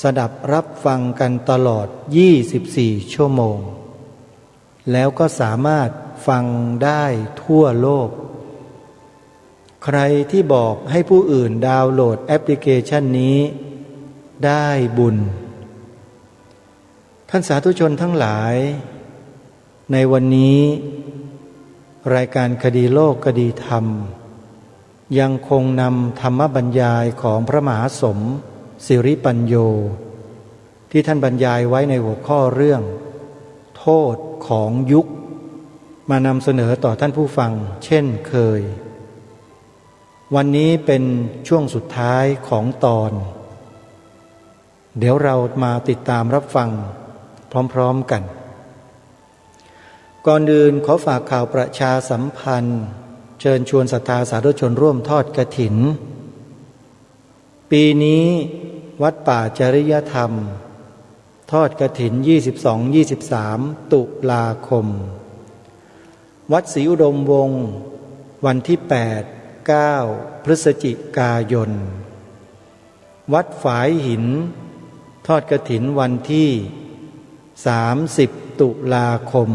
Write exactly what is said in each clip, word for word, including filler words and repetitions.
สดับรับฟังกันตลอด ยี่สิบสี่ ชั่วโมง แล้วก็สามารถฟังได้ทั่วโลก ใครที่บอกให้ผู้อื่นดาวน์โหลดแอปพลิเคชันนี้ ได้บุญ ท่านสาธุชนทั้งหลาย ในวันนี้ รายการคดีโลกคดีธรรม ยังคงนำธรรมบรรยายของพระมหาสม สิริปัญโญ ที่ท่านบรรยายไว้ในหัวข้อเรื่อง โทษของยุค มานำเสนอต่อท่านผู้ฟังเช่นเคย วันนี้เป็นช่วงสุดท้ายของตอน เดี๋ยวเรามาติดตามรับฟังพร้อมๆกัน ก่อนอื่นขอฝากข่าวประชาสัมพันธ์ เชิญชวนศรัทธาสาธุชนร่วมทอดกฐิน ปีนี้วัดป่าจริยธรรม ทอดกฐิน ยี่สิบสอง ยี่สิบสาม ตุลาคม วัดศรีอุดมวงศ์ วันที่ แปด เก้า พฤศจิกายน วัดฝายหิน ทอดกฐินวันที่ สามสิบ ตุลาคม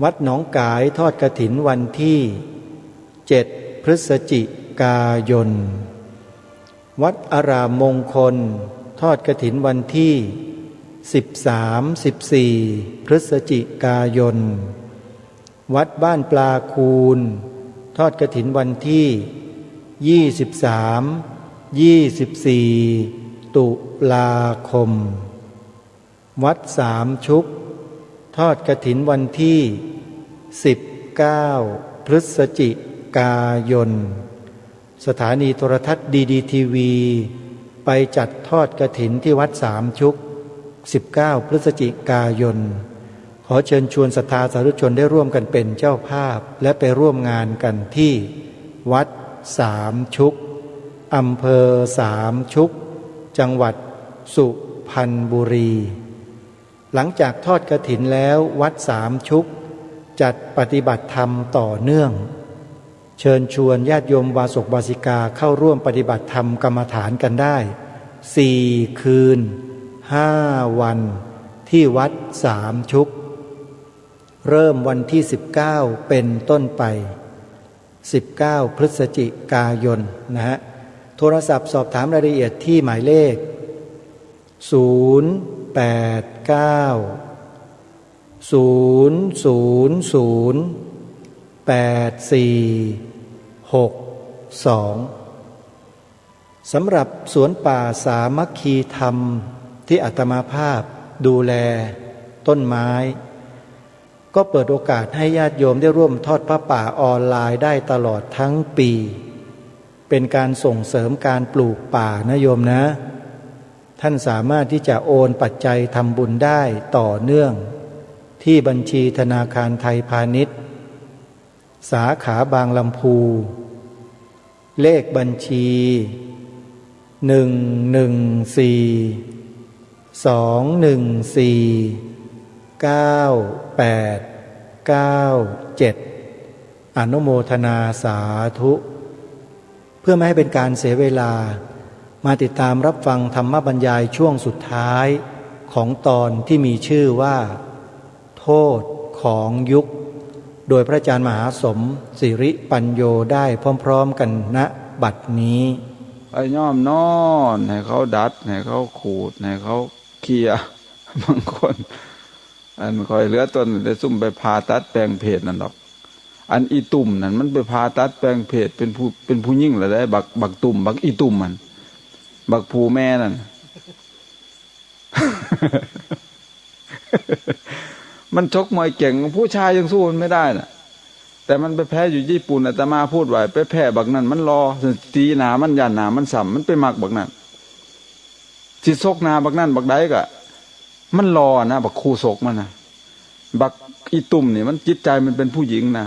วัดหนองกายทอดกฐินวันที่ เจ็ด พฤศจิกายน วัดอารามมงคล ทอดกฐินวันที่ สิบสาม สิบสี่ พฤศจิกายน วัดบ้านปลาคูน ทอดกฐินวันที่ ยี่สิบสาม ยี่สิบสี่ ตุลาคม วัดสามชุก ทอดกฐินวันที่ สิบเก้า พฤศจิกายน สถานีโทรทัศน์ ดีดีทีวี ไปจัดทอดกฐินที่วัดสามชุก สิบเก้า พฤศจิกายน ขอเชิญชวนศรัทธาสาธุชนได้ร่วมกันเป็นเจ้าภาพ และไปร่วมงานกันที่วัดสามชุก อำเภอสามชุก จังหวัดสุพรรณบุรี หลังจากทอดกฐินแล้ว วัดสามชุกจัดปฏิบัติธรรมต่อเนื่อง เชิญชวนญาติโยมอุบาสกอุบาสิกาเข้าร่วมปฏิบัติธรรมกรรมฐานกันได้ สี่ คืน ห้า วัน ที่วัดสามชุก เริ่มวันที่ สิบเก้า เป็นต้นไป สิบเก้า พฤศจิกายน นะฮะ โทรศัพท์สอบถามรายละเอียดที่หมายเลข ศูนย์ แปด เก้า ศูนย์ ศูนย์ ศูนย์ แปด สี่ หก สอง สำหรับสวนป่าสามัคคีธรรมที่อาตมาภาพดูแลต้นไม้ ก็เปิดโอกาสให้ญาติโยมได้ร่วมทอดผ้าป่าออนไลน์ได้ตลอดทั้งปี เป็นการส่งเสริมการปลูกป่านะโยมนะ ท่านสามารถที่จะโอนปัจจัยทำบุญได้ต่อเนื่อง ที่บัญชีธนาคารไทยพาณิชย์ สาขาบางลำพู เลขบัญชี หนึ่ง หนึ่ง สี่ สอง หนึ่ง สี่ เก้า แปด เก้า เจ็ด อนุโมทนาสาธุ เพื่อไม่ให้เป็นการเสียเวลา มาติดตามรับฟังธรรมบรรยายช่วงสุดท้ายของตอนที่มีชื่อว่า โทษของยุค โดยพระอาจารย์มหาสม สิริปัญโญ ได้พร้อมๆกัน ณ บัดนี้ ไอ้ย่อมนอนให้เขาดัด ให้เขาขูด ให้เขาเคลียร์ บางคน อันคอยเหลือตนได้ซุ่มไปผ่าตัดแปลงเพศนั่นดอก อันอีตุ่มนั่นมันไปผ่าตัดแปลงเพศเป็นผู้เป็นผู้หญิงแล้วได้ บักบักตุ่ม บักอีตุ่มมัน บักผู้แม่นั่น มันชกมวยเก่ง ผู้ชายยังสู้มันไม่ได้น่ะ แต่มันไปแพ้อยู่ญี่ปุ่น อาตมาพูดไว้ ไปแพ้บักนั่น มันรอตีหนามันย่านหนามันซ้ำ มันไปมักบักนั่น สิชกหนาบักนั่นบักใดก็ มันรอนะ บักคู่ชกมันนะ บักอีตุ่มนี่มันจิตใจมันเป็นผู้หญิงนะ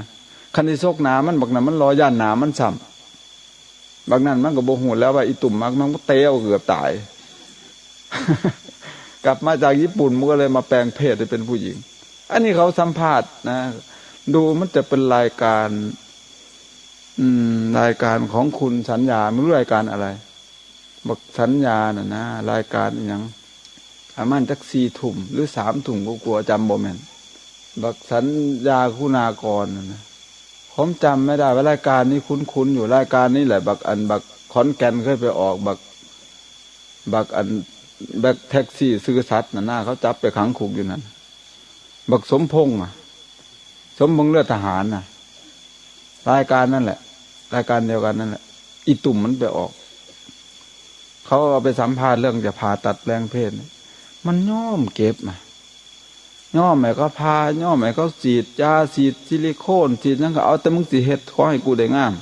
คันสิชกหนามันบักนั่นมันรอย่านหนามันซ้ำ บักนั่นมันก็บ่ฮู้แล้วว่าอีตุ่มมัก มันก็เตะเอาเกือบตาย กลับมาจากญี่ปุ่นมันก็เลยมาแปลงเพศให้เป็นผู้หญิง อันนี้เขาสัมภาษณ์นะ ดูมันจะเป็นรายการ อืม รายการของคุณสัญญา ไม่รู้รายการอะไร บักสัญญาน่ะนะ รายการอิหยัง ประมาณจักสี่ทุ่มหรือสามทุ่มก็กลัวจำบ่แม่น บักสัญญาคุณากรน่ะนะ ผมจำไม่ได้ว่ารายการนี้คุ้นๆอยู่ รายการนี้แหละ บักอันบักขอนแก่นเคยไปออก บัก บักอัน บักแท็กซี่ซื่อสัตย์น่ะนะ เขาจับไปขังคุกอยู่นั่น บักสมพงษ์อ่ะ สมพงษ์เลือดทหารน่ะ รายการนั่นแหละ รายการเดียวกันนั่นแหละ อีตุ่มมันไปออก เขาเอาไปสัมภาษณ์เรื่องจะผ่าตัดแปลงเพศ มันย่อมเก็บมา ย่อมให้เขาผ่า ย่อมให้เขาฉีดยา ฉีดซิลิโคน ฉีดหยังก็เอา แต่มึงสิเฮ็ด ขอให้กูได้งาม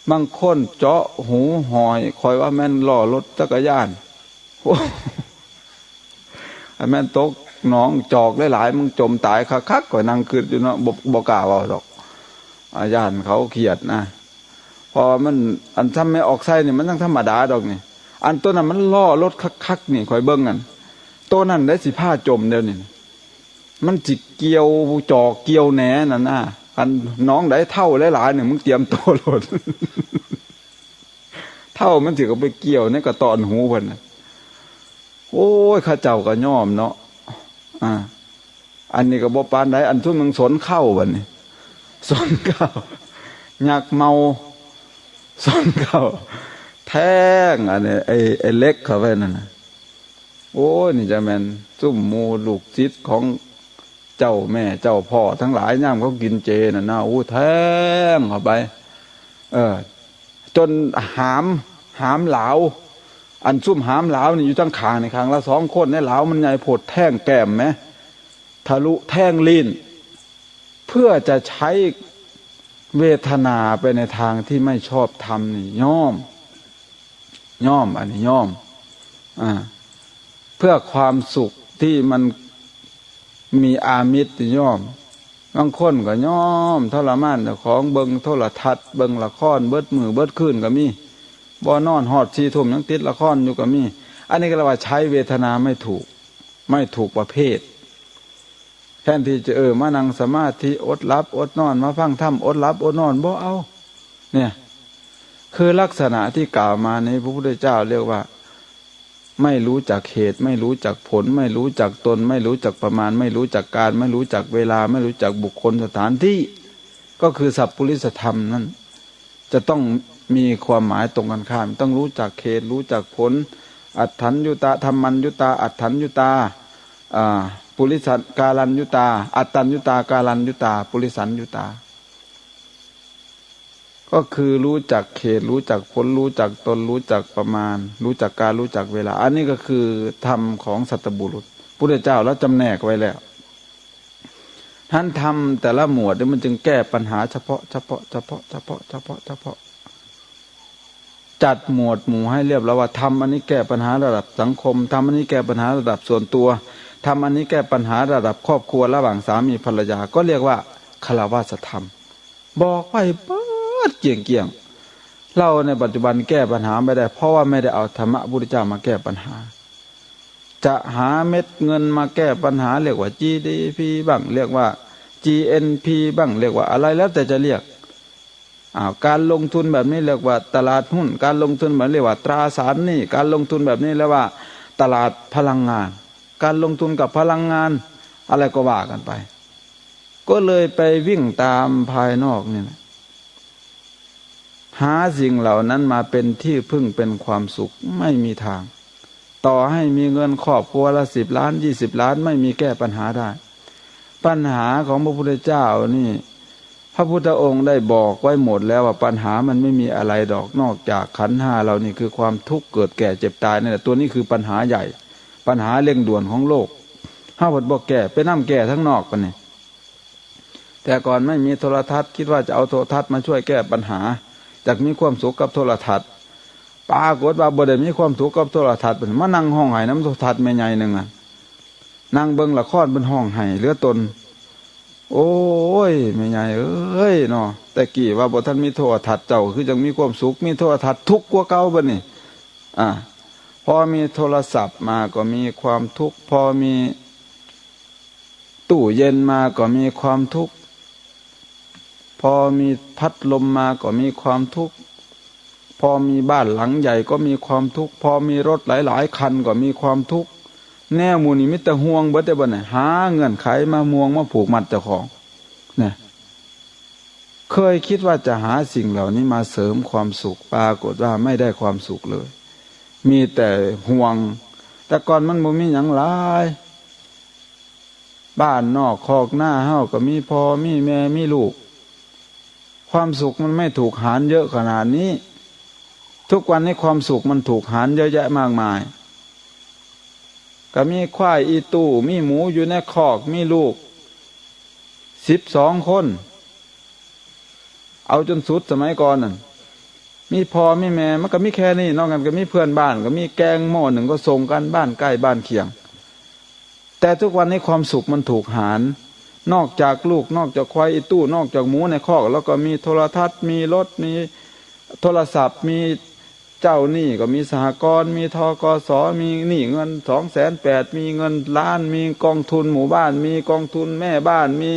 บางคนเจาะหูหอย คอยว่าแม่นล้อรถจักรยาน โอ้ อันแม่นตกหนองจอกหลายๆ มึงจมตายคักๆ ข่อยนั่งคิดอยู่เนาะ บ่ บ่กล้าเว้าดอก อาญาติเขาเครียดนะ เพราะว่ามัน อันทำไม่ออกไส้นี่มันยังธรรมดาดอกนี่ อันตัวนั้นมันล้อรถคักๆ นี่ ข่อยเบิ่งนั่น ตัวนั้นได้สิพาจมเดี๋ยวนี้ มันสิเกี่ยวจอกเกี่ยวแหนนั่นนะ อันหนองใดเท่าหลายๆ นี่ มึงเตรียมตัวโลด เท่ามันสิก็ไปเกี่ยวในกระตอนหูเพิ่นน่ะ โอ้ย เขาเจ้าก็ย่อมเนาะ อ่า อันนี้ก็บ่ปานใด อันซุมมึงสนเข้าบัดนี้ สนเข้า ยักษ์เมา สนเข้า แทง อันนี้ ไอ้ ไอ้เหล็กเข้าไปนั่นน่ะ โอ้ย นี่จะแม่นซุมหมู่ลูกศิษย์ของเจ้าแม่เจ้าพ่อทั้งหลาย ยามเขากินเจน่ะนะ โอ้ แทงเข้าไป เออ จนหาม หามหลาว อันซุมหามหลาวนี่อยู่ทั้งข้างนี่ ข้างละสองคน ในหลาวมันใหญ่โพด แทงแก้มแหม ทะลุแทงลิ้น เพื่อจะใช้เวทนาไปในทางที่ไม่ชอบธรรมนี่ ย่อม ย่อม อันนี้ย่อม อ่า เพื่อความสุขที่มันมีอามิสนี่ย่อม บางคนก็ย่อมทรมานเจ้าของ เบิ่งโทรทัศน์ เบิ่งละคร เบิดมื้อเบิดคืนก็มี บ่นอนฮอดสี่ทุ่มยังติดละครอยู่ก็มี อันนี้ก็เรียกว่าใช้เวทนาไม่ถูก ไม่ถูกประเภท แทนที่จะ เออ มานั่งสมาธิ อดหลับอดนอน มาฟังธรรม อดหลับอดนอน บ่เอา เนี่ย คือลักษณะที่กล่าวมานี้ พระพุทธเจ้าเรียกว่า ไม่รู้จักเหตุ ไม่รู้จักผล ไม่รู้จักตน ไม่รู้จักประมาณ ไม่รู้จักกาล ไม่รู้จักเวลา ไม่รู้จักบุคคลสถานที่ ก็คือสัพพุริสธรรมนั่น จะต้องมีความหมายตรงกันข้าม ต้องรู้จักเหตุ รู้จักผล อัฏฐัญญุตา ธัมมัญญุตา อัฏฐัญญุตา อ่า ปุริสัน การัญญุตา อัตตัญญุตา การัญญุตา ปุริสัญญุตา ก็คือรู้จักเหตุ รู้จักผล รู้จักตน รู้จักประมาณ รู้จักกาล รู้จักเวลา อันนี้ก็คือธรรมของสัตบุรุษ พุทธเจ้าแล้วจำแนกไว้แล้ว ท่านธรรมแต่ละหมวดนี่มันจึงแก้ปัญหาเฉพาะ เฉพาะ เฉพาะ เฉพาะ เฉพาะ เฉพาะ จัดหมวดหมู่ให้เรียบร้อยว่า ธรรมอันนี้แก้ปัญหาระดับสังคม ธรรมอันนี้แก้ปัญหาระดับส่วนตัว ธรรมอันนี้แก้ปัญหาระดับครอบครัวระหว่างสามีภรรยา ก็เรียกว่าคารวาสธรรม บอกไว้เบิดเกลี้ยงๆ เราในปัจจุบันแก้ปัญหาไม่ได้ เพราะว่าไม่ได้เอาธรรมะพุทธเจ้ามาแก้ปัญหา จะหาเม็ดเงินมาแก้ปัญหา เรียกว่า จีดีพี บ้าง เรียกว่า จีเอ็นพี บ้าง เรียกว่าอะไรแล้วแต่จะเรียก อ้าว การลงทุนแบบนี้เรียกว่าตลาดหุ้น การลงทุนแบบนี้เรียกว่าตราสารหนี้ การลงทุนแบบนี้เรียกว่าตลาดพลังงาน การลงทุนกับพลังงาน อะไรก็ว่ากันไป ก็เลยไปวิ่งตามภายนอกนี่แหละ หาสิ่งเหล่านั้นมาเป็นที่พึ่งเป็นความสุขไม่มีทาง ต่อให้มีเงินครอบครัวละสิบล้าน ยี่สิบล้าน ไม่มีแก้ปัญหาได้ ปัญหาของพระพุทธเจ้านี่ พระพุทธองค์ได้บอกไว้หมดแล้วว่าปัญหามันไม่มีอะไรดอก นอกจากขันธ์ห้าเรานี่คือความทุกข์เกิดแก่เจ็บตายนี่แหละ ตัวนี้คือปัญหาใหญ่ ปัญหาเร่งด่วนของโลก เฮาเพิ่นบ่แก้ ไปนำแก้ทางนอกกันนี่ แต่ก่อนไม่มีโทรทัศน์ คิดว่าจะเอาโทรทัศน์มาช่วยแก้ปัญหา อยากมีความสุขกับโทรทัศน์ ปรากฏว่าบ่ได้มีความสุขกับโทรทัศน์ มานั่งฮ้องไห้นำโทรทัศน์แม่ใหญ่หนึ่งอะ นั่งเบิ่งละครเพิ่นฮ้องไห้เหลือตน โอ้ย แม่ใหญ่เอ้ยเนาะ แต่กี้ว่าบ่ทันมีโทรทัศน์ เจ้าคือจั่งมีความสุข มีโทรทัศน์ทุกข์กว่าเก่าบัดนี้ อ่า พอมีโทรศัพท์มาก็มีความทุกข์ พอมีตู้เย็นมาก็มีความทุกข์ พอมีพัดลมมาก็มีความทุกข์ พอมีบ้านหลังใหญ่ก็มีความทุกข์ พอมีรถหลายๆคันก็มีความทุกข์ แนวหมู่นี้มีแต่ห่วงเบิดแต่บ่เนี่ย หาเงื่อนไขมาห่วงมาผูกมัดเจ้าของเนี่ย เคยคิดว่าจะหาสิ่งเหล่านี้มาเสริมความสุข ปรากฏว่าไม่ได้ความสุขเลย มีแต่ห่วง แต่ก่อนมันบ่มีหยังหลาย บ้านนอกคอกนาเฮาก็มีพ่อมีแม่มีลูก ความสุขมันไม่ถูกหารเยอะขนาดนี้ ทุกวันนี้ความสุขมันถูกหารเยอะแยะมากมาย ก็มีควายอีตู้ มีหมูอยู่ในคอก มีลูกสิบสองคน เอาจนสุดสมัยก่อนนั่น มีพ่อมีแม่ มันก็มีแค่นี้ นอกนั้นก็มีเพื่อนบ้าน ก็มีแกงหม้อหนึ่งก็ส่งกัน บ้านใกล้บ้านเคียง แต่ทุกวันนี้ความสุขมันถูกหาร นอกจากลูก นอกจากควายอีตู้ นอกจากหมูในคอก แล้วก็มีโทรทัศน์ มีรถ มีโทรศัพท์ มีเจ้าหนี้ ก็มีสหกรณ์ มีธ.ก.ส. มีหนี้เงินสองแสนแปด มีเงินล้าน มีกองทุนหมู่บ้าน มีกองทุนแม่บ้าน มี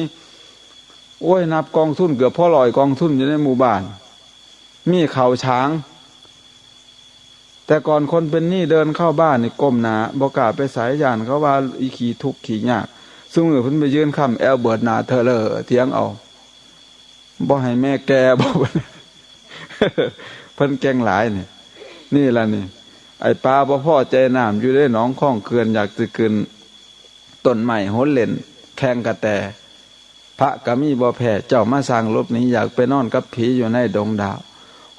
โอ้ย นับกองทุนเกือบพอร้อยกองทุนอยู่ในหมู่บ้าน มีข้าวฉาง แต่ก่อนคนเป็นหนี้เดินเข้าบ้านนี่ก้มหน้า บ่กล้าไปไส ย้านเขาว่าอีขี้ทุกข์ขี้ยาก ซุมื้อเพิ่นไปยื่นคำแอลเบิร์ตหน้าเทอเลอร์เถียงเอา บ่ให้แม่แก่ บ่ เพิ่นเก่งหลายนี่ นี่ล่ะนี่ ไอ้ปลาบ่พอใจน้ำอยู่ในหนองคลองเขื่อน อยากสิขึ้นต้นไม้หนเล่นแข่งกะแต พระก็มีบ่แพ้ เจ้ามาสร้างหลบหนี อยากไปนอนกับผีอยู่ในดงดาว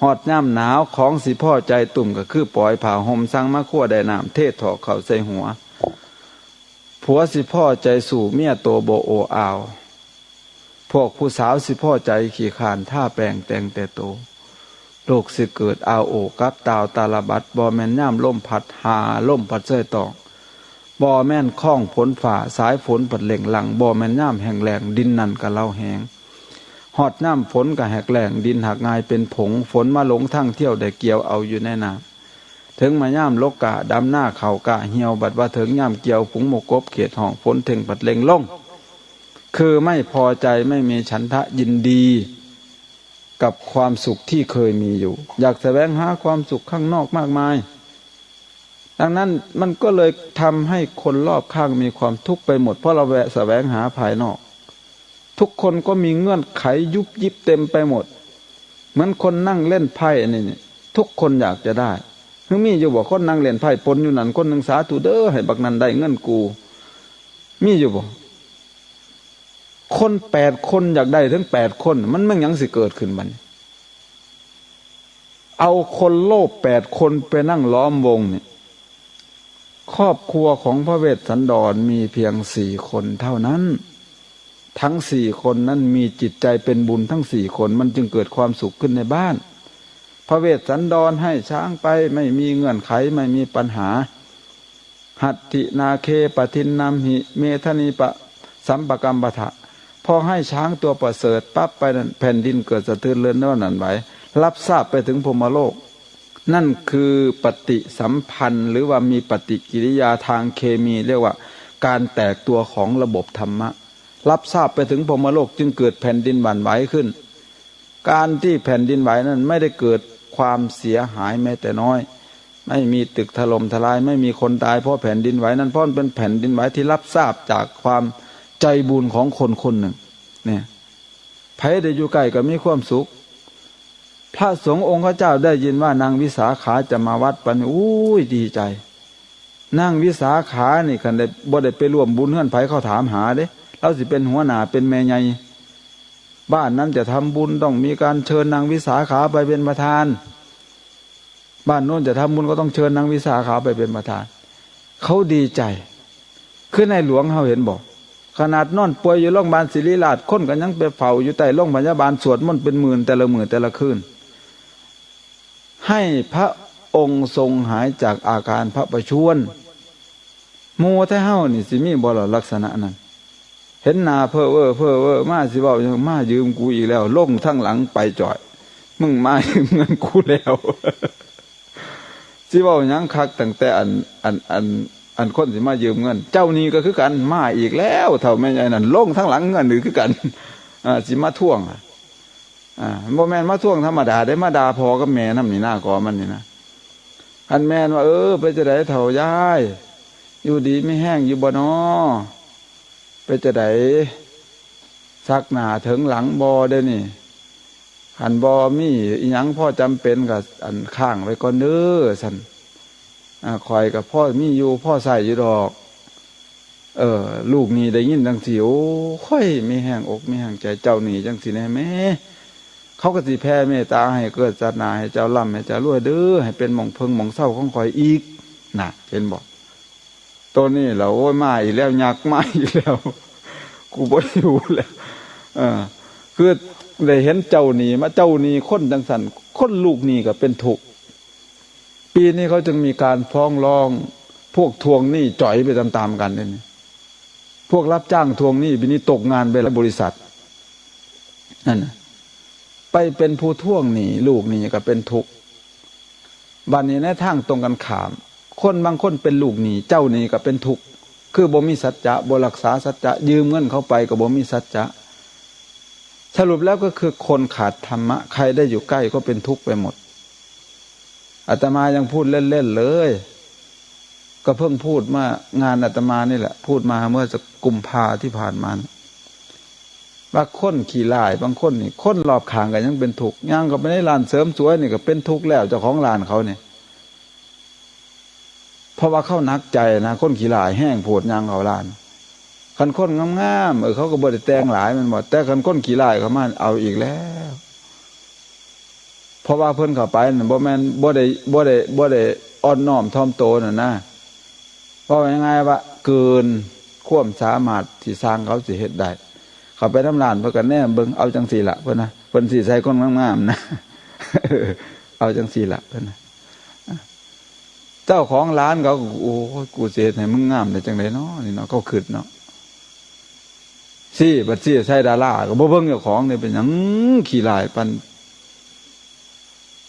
ฮอดยามหนาวของสิพอใจ ตุ้มก็คือปล่อยผ้าห่ม สั่งมาครัวได้น้ำ เทถอกเข้าใส่หัว ผัวสิพอใจสู้ เมียโตบ่โออาว พวกผู้สาวสิพอใจขี้คร้าน ทาแป้งแต่งแต่โต โลกสิเกิดอาวโอกับตาวตาลบัด บ่แม่นยามลมพัด หาลมพัดเซยตอง บ่แม่นคลองฝนฟ้า สายฝนพัดเล่งหลั่ง บ่แม่นยามแห้งแล้ง ดินนั่นกะเหลาแห้ง ฮอดยามฝนกะแหกแล้ง ดินหักง่ายเป็นผง ฝนมาหลงทางเที่ยว ได้เกี่ยวเอาอยู่ในนา ถึงมายามลกกะดำนา เข้ากะเหี่ยว บัดว่าถึงยามเกี่ยว ฝูงหมู่กบเขียดฮ้อง ฝนเท็่งพัดเล็งลง คือไม่พอใจ ไม่มีฉันทะยินดี กับความสุขที่เคยมีอยู่ อยากแสวงหาความสุขข้างนอกมากมาย ดังนั้นมันก็เลยทำให้คนรอบข้างมีความทุกข์ไปหมด เพราะเราแวะแสวงหาภายนอก ทุกคนก็มีเงื่อนไขยุบยิบเต็มไปหมด เหมือนคนนั่งเล่นไพ่นี่ ทุกคนอยากจะได้ คือมีอยู่บ่ คนนั่งเล่นไพ่ปนอยู่นั่น คนหนึ่ง "สาธุเด้อ ให้บักนั่นได้เงินกู" มีอยู่บ่ คนแปดคนอยากได้ถึงแปดคน มันแม่งหยังสิเกิดขึ้นบัดนี้ เอาคนโลภแปดคนไปนั่งล้อมวงเนี่ย ครอบครัวของพระเวสสันดรมีเพียงสี่คนเท่านั้น ทั้งสี่คนนั้นมีจิตใจเป็นบุญทั้งสี่คน มันจึงเกิดความสุขขึ้นในบ้าน พระเวสสันดรให้ช้างไป ไม่มีเงื่อนไข ไม่มีปัญหา หัตถินาเคปทินนัมหิ เมธนีปะสัมปกัมปทะ พอให้ช้างตัวประเสริฐปั๊บไปนั่น แผ่นดินเกิดสะเทือนเรือนหวั่นไหว รับทราบไปถึงพรหมโลก นั่นคือปฏิสัมพันธ์ หรือว่ามีปฏิกิริยาทางเคมี เรียกว่าการแตกตัวของระบบธรรมะ รับทราบไปถึงพรหมโลก จึงเกิดแผ่นดินหวั่นไหวขึ้น การที่แผ่นดินไหวนั้นไม่ได้เกิดความเสียหายแม้แต่น้อย ไม่มีตึกถล่มทลาย ไม่มีคนตายเพราะแผ่นดินไหวนั้น เพราะมันเป็นแผ่นดินไหวที่รับทราบจากความใจบุญของคนคนหนึ่ง เนี่ย ไผได้อยู่ใกล้ก็มีความสุข พระสงฆ์องค์เจ้าได้ยินว่านางวิสาขาจะมาวัด ปานนี้ อุ้ย ดีใจ นางวิสาขานี่คันได้ บ่ได้ไปร่วมบุญเฮือนไผ เขาถามหาเด้ เราสิเป็นหัวหน้า เป็นแม่ใหญ่ บ้านนั้นจะทำบุญต้องมีการเชิญนางวิสาขาไปเป็นประธาน บ้านโน้นจะทำบุญก็ต้องเชิญนางวิสาขาไปเป็นประธาน เขาดีใจ คือในหลวงเฮาเห็นบ่ ขนาดนอนป่วยอยู่โรงพยาบาลศิริราช คนก็ยังไปเฝ้าอยู่ใต้โรงพยาบาล สวดมนต์เป็นหมื่นแต่ละมื้อแต่ละคืน ให้พระองค์ทรงหายจากอาการพระประชวร หมู่ไทเฮานี่สิมีบ่ล่ะลักษณะนั้น เห็นหน้าเพ้อเว้อเพ้อเว้อมา สิเว้าหยัง "มายืมกูอีกแล้ว" ลงทางหลังไปจ่อย "มึงมายืมเงินกูแล้ว" สิเว้าหยังคัก ตั้งแต่อัน อัน อัน อันคนสิมายืมเงิน เจ้าหนี้ก็คือกัน มาอีกแล้ว เฒ่าแม่ใหญ่นั่น ลงทางหลังเฮือนนี่คือกัน อ่า สิมาทวงอะ อ่า บ่แม่นมาทวงธรรมดาเด้ มาด่าพ่อกับแม่นำนี่นะ ก็มันนี่นะ คันแม่นว่า เออ เป็นจั่งใดเฒ่ายาย อยู่ดีมีแฮงอยู่บ่น้อ เป็นจั่งใด ซักหน้าเถิงหลังบ่เดี๋ยวนี้ คันบ่มีอิหยังพอจำเป็นก็ อัน ค้างไว้ก่อนเด้อ ซั่น อ่า ข้อยก็พอมีอยู่พอใช้อยู่ดอก เออ ลูกหนี้ได้ยินจั่งซี้ โอ้ย มีแฮงอกมีแฮงใจ เจ้าหนี้จั่งซี้แหน่แหม เขาก็สิแผ่เมตตาให้เกิดชาติหน้า ให้เจ้าร่ำให้เจ้ารวยเด้อ ให้เป็นหม่องเพิ่งหม่องเซาของข้อยอีก น่ะ เห็นบ่ โตนี้ล่ะ โอ้ย มาอีกแล้ว ยักษ์มาอีกแล้ว กูบ่อยู่แล้ว เออ คือได้เห็นเจ้าหนี้มา เจ้าหนี้คนจั่งซั้น คนลูกหนี้ก็เป็นทุกข์ ปีนี้เขาจึงมีการฟ้องร้อง พวกทวงหนี้จ๋อยไปตามๆกันเดี๋ยวนี้ พวกรับจ้างทวงหนี้ปีนี้ตกงานไปหลายบริษัท นั่นน่ะ ไปเป็นผู้ทวงหนี้ ลูกหนี้ก็เป็นทุกข์ บัดนี้ในทางตรงกันข้าม คนบางคนเป็นลูกหนี้ เจ้าหนี้ก็เป็นทุกข์ คือบ่มีสัจจะ บ่รักษาสัจจะ ยืมเงินเขาไปก็บ่มีสัจจะ สรุปแล้วก็คือคนขาดธรรมะ ใครได้อยู่ใกล้ก็เป็นทุกข์ไปหมด อาตมายังพูดเล่นๆเลย ก็เพิ่งพูดเมื่องานอาตมานี่แหละ พูดมาเมื่อสักกุมภาที่ผ่านมานะ ว่าคนขี้ร้ายบางคนนี่ คนรอบข้างก็ยังเป็นทุกข์ ย่างเข้าไปในร้านเสริมสวยนี่ก็เป็นทุกข์แล้ว เจ้าของร้านเขานี่ เพราะว่าเขาหนักใจนะ คนขี้ร้ายแฮงโพด ย่างเข้าร้าน คันคนงามๆ เออ เขาก็บ่ได้แต่งหลายแม่นบ่ แต่คันคนขี้ร้ายเข้ามา เอาอีกแล้ว เพราะว่าเพิ่นเข้าไปนั่นบ่แม่น บ่ได้ บ่ได้ บ่ได้อ่อนน้อมถ่อมโตนั่นนะ เว้าง่ายๆว่าเกินความสามารถที่ช่างเขาสิเฮ็ดได้ เข้าไปนำร้านเพิ่นก็แนมเบิ่ง เอาจั่งซี้ล่ะ เพิ่นนะ เพิ่นสิใส่คนงามๆนะ เอาจั่งซี้ล่ะ เพิ่นนะ เจ้าของร้านเขาก็ โอ้ย กูสิเฮ็ดให้มึงงามได้จั่งใดน้อนี่เนาะ เขาคิดเนาะ ซี้ บัดซี้ใส่ดาราก็บ่เบิ่งเจ้าของนี่ เป็นหยังขี้ร้ายปาน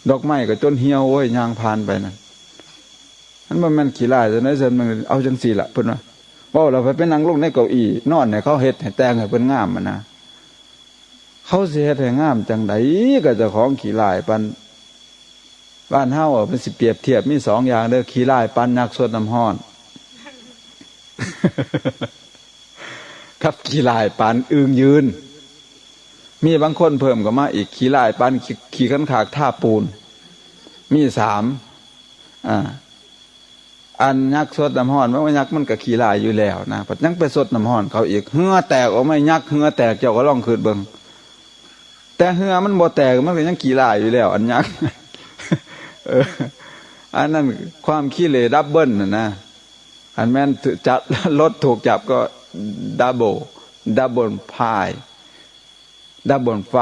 ดอกไม้ก็จนเหี่ยว โอ้ย ย่างผ่านไปนั่น มันบ่แม่นขี้ร้ายจั่งใด๋ ซั่นมันเอาจั่งซี้ล่ะ เพิ่นว่า เว้าแล้วไป ไปนั่งลงในเก้าอี้ นอนให้เขาเฮ็ดให้แต่งให้เพิ่นงามหั้นนะ เขาสิเฮ็ดให้งามจั่งใด๋ ก็เจ้าของขี้ร้ายปาน บ้านเฮาอะ มันสิเปรียบเทียบมีสองอย่างเด้อ ขี้ร้ายปานยักษ์ซดน้ำร้อน กับขี้ร้ายปานอึ่งยืน มีบางคนเพิ่มเข้ามาอีก ขี้ร้ายปานขี้ ขี้คันคากทาปูน มีสาม อ่า อันยักษ์ซดน้ำร้อน มันว่ายักษ์มันก็ขี้ร้ายอยู่แล้วนะ บัดยังไปซดน้ำร้อนเขาอีก เหงื่อแตกออกมา ยักษ์เหงื่อแตก เจ้าก็ลองคิดเบิ่ง แต่เหงื่อมันบ่แตก มันก็ยังขี้ร้ายอยู่แล้ว อันยักษ์ เออ อันนั้นความขี้เหร่ดับเบิลน่ะนะ อันแม่นจับ รถถูกจับก็ดับเบิล ดับเบิลไฟ ดับเบิลไฟ